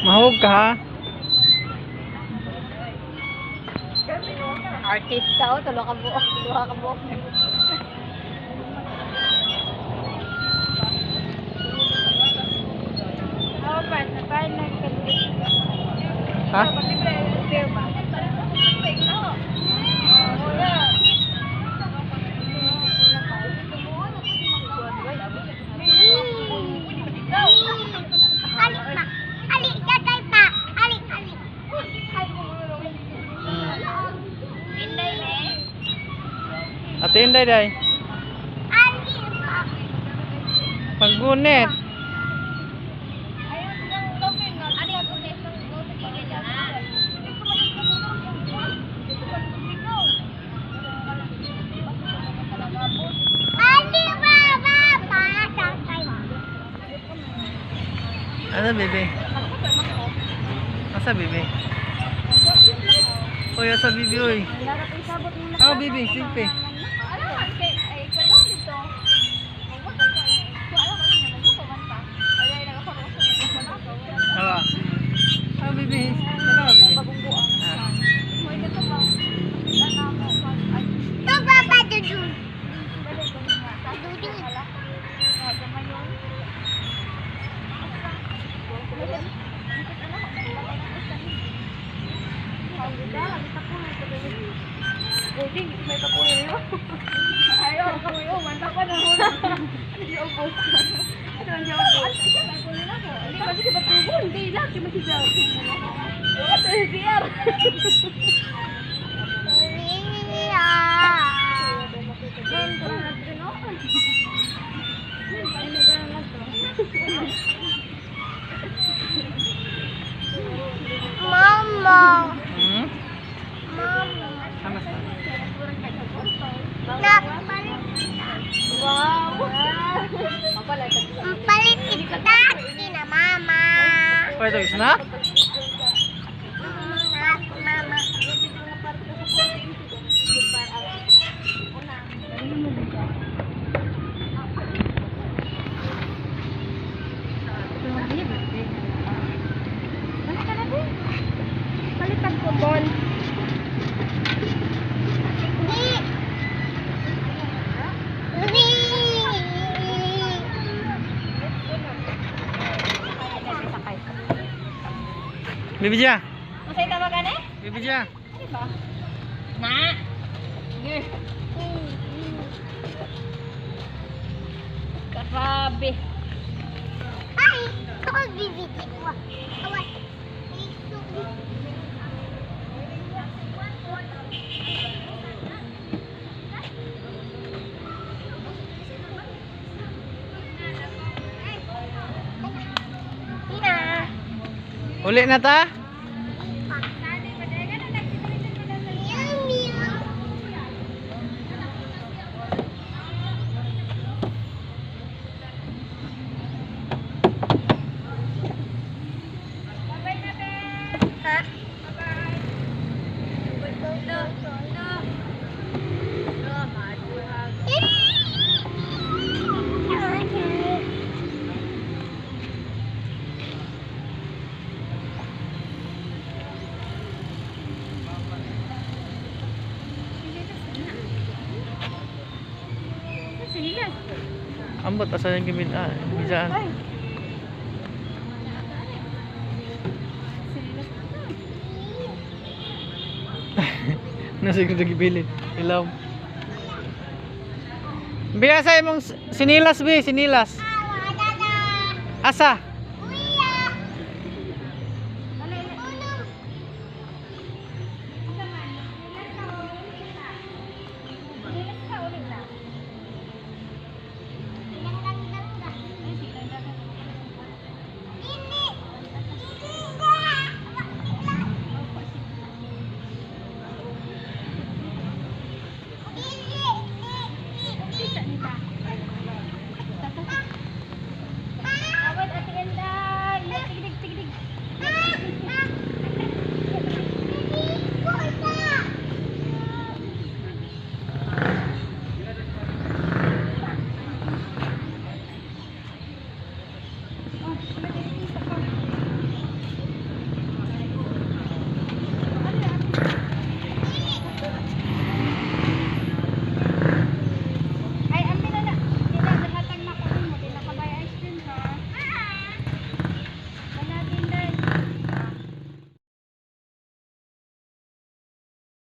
Mahog ka ha? Artista o, tulo ka buok. Duha ka buok. Ako pa, napay na Ha? Ali pa. Ali, tatay pa. Ali, ali. Inday ne. Ate Inday day. Ali pa. Paggunit. Ali ba ba pa tatay. Ano bebe? Asa bebe? Oy, asa bebe oy? Ah, bebe, silpi. Awa. Ah, bebe. Ano ka, bebe? Ah. To baba dudu. Dudu. Mama. Hmm? Mama. Ano sa? Na, palit kita kina mama. Pwede snack? Snack, mama. Palitan ko ball. Di. Di. Bebe Gia. Masay tama ka ne? Bebe Gia. Na. Grabe. Ay, ako bibigyan ko. Awan. Ina. Uli na ta? Yummy. Ha? Ambot asa yung gimid ah, gizaan. Nasa ko gibilin. Ilaw. Bi asa imong sinilas bi, sinilas. Asa?